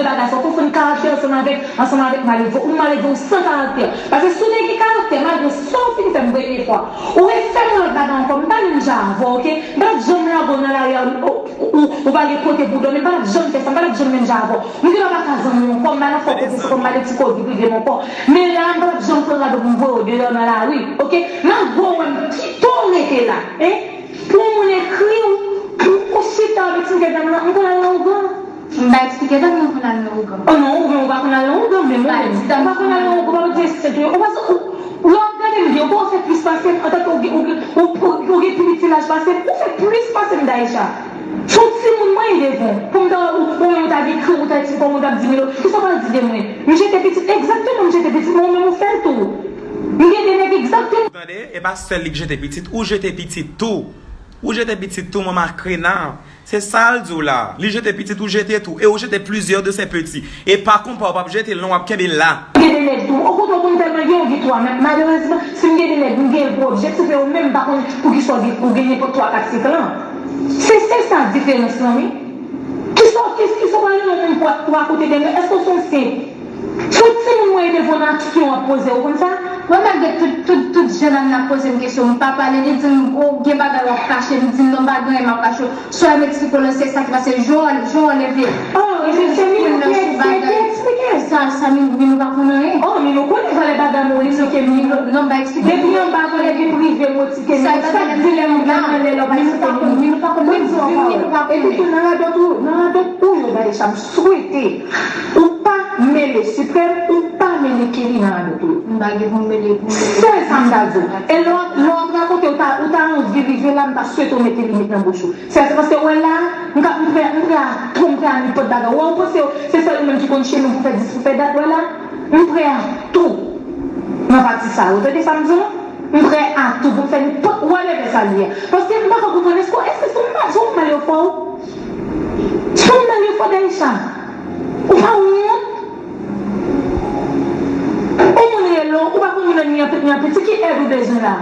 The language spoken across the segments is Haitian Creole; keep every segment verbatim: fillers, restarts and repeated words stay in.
bagay sa, ou konfonn karaktè ansanm avèk, ansanm avèk maledve. Ou maledve, ou san karaktè. Paske si w te gen karaktè, malgre sa w fin fè m premye fwa, ou refè m yon lòt bagay ankò, m pa menm jan avè w, oke? M pa t ap janm lage w nan lari a, ou, ou, ou, ou pa gen kote pou w dòmi, m pa t ap janm fè sa, m pa t ap janm menm jan avè w. M te pa ka zanmi w ankò, m pa nan fò kote se kòm m pa gen ti koze prive m ankò. Men la, m pa t ap janm pran rado pou m voye w deyò nan lari, oke? Malgre w wè m kite w rete la, en? Pou yon moun ekri w, pou ou chita avèk ti kèdam nan, m konn al nan ougan. M pa eksplike dam nan konn al nan ougan. Oh non, ou menm ou pa konn al nan ougan, men mwen menm, m pa konn al nan ougan, pa di se tou. Ou pa, ou, lè w ap gade m byen, ou pa fè plis pase m, antanke ou gen, ou gen, ou, ou, ou gen pi piti laj pase m, ou fè plis pase m, Daïcha. Se yon timoun mwen ye devan w. Pou m ta, ou, ou menm ou ta gen kri, ou ta di kòman ou t ap di m yo, kisa w pral di de mwen? M jete pitit, egzakteman, m jete pitit, men ou menm ou fè l tou. M gen de nèg egzakteman. Tande, e pa sèl li k jete pitit, ou jete pitit tou. Ou jete pitit tou, manman Krena. Se sa l di w la. Li jete pitit, ou jete tou. E ou jete plizyè de ses petits. E pa konpa, w p ap jete l non, w ap kenbe l la. M gen de nèg tou. Okontrè, ou konn tèlman gen, ou gen twa. Men malerezman, si m gen de nèg, m gen gwo objektif, e ou menm, m pa konn poukisa w gen, ou gen nenpòt twa, kat, senk lan. Se, se sa diferans lan, wi. Kisa, kisa, kisa w pral rele yon moun pou, pou akoute de mwen? Èske w se yon senp? Se yon timoun mwen ye devan w nan aksyon w ap poze, ou konn sa? Mwen, malgre tout, tout, tout jan nan ap poze m kesyon, m pa pale, li di m, ou gen bagay w ap kache, m di l non, m pa gen anyen m ap kache w. Swa m eksplike w, se sa ki pase, jan w, jan w leve. Oh, se, se Minou ki, ki, ki eksplike. Sa, sa, Minou, Minou pa konn anyen. Oh, Minou konnen valè bagay mwen, ou eksplike Minou. Non, m pa eksplike. Depi anba, valè vi prive m, ou eksplike Minou. Sa k di lè m nan lè lè w pa eksplike Minou. Minou pa konn, Minou pa konn. Epi tou nan radòt ou, nan radòt ou yo, Daïcha, m swete ou pa mele Suprême, ou pa mele Kelly nan radòt ou yo. M pa gen pou m mele, pou m mele. Sèl sa m ta di w. E lè w ap, lè w ap rakonte, ou ta, ou ta anvi rive la, m ta swete w mete limit nan bouch ou. Se, se paske w wè la, m ka, m prè, m prè a tou, m prè a nenpòt bagay. Ou wè, ou panse se sèl ou menm ki konn chemi pou fè dis, pou fè dat, w wè la, m prè a tou nan pati sa yo. Ou tande sa m di w? M prè a tou pou m fè nenpòt whatever sa li ye. Paske m pa ka konprann, èske, èske se yon mal, se yon mal yo fè w? Se yon mal yo fè w, Daïcha? Ou pa wont? Ou moun rele w, ou pa konn moun nan ni an piti, ki èd ou bezwen la?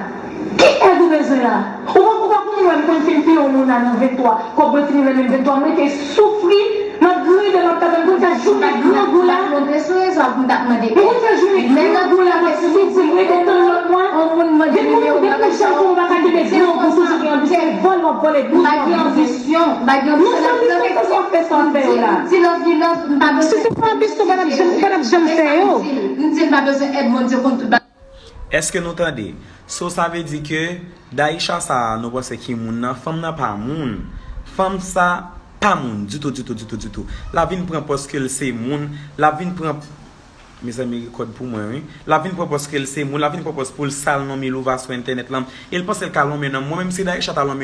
Ki èd ou bezwen la? Ou pa, ou pa konn wè m konn fin peye yon moun la nan venntwa, kòb mwen fini nan menm venntwa, m rete soufri, m ap gride, m ap tande, m konn fè jounen grangou la. M konn fè jounen grangou la, m ap soufri, m rete tann lòt mwa. Depi yon, depi yon jan fè w pa ka kenbe grangou, toujou gen anbisyon, vòlè w ap vòlè, bouch w ap bouche. Non, se anbisyon, se sa w fè, sa w fè yo la. Si se pa anbisyon, ou pa t ap janm, ou pa t ap janm fè yo. M di l pa bezwen èd Bondye konn tout bagay. Èske nou tande? So, sa vle di ke Daïcha sa a, nou panse ki moun nan? Fanm nan pa moun. Fanm sa pa moun ditou, ditou, ditou, ditou. L ap vin pran pòz ke l se moun. L ap vin pran, mezanmi, rekòd pou mwen, wi. L ap vin pran pòz ke l se moun. L ap vin pran pòz pou l sal non Milouva sou entènèt lan. E l panse l ka lonmen non m. Mwen menm, si Daïcha ta lonmen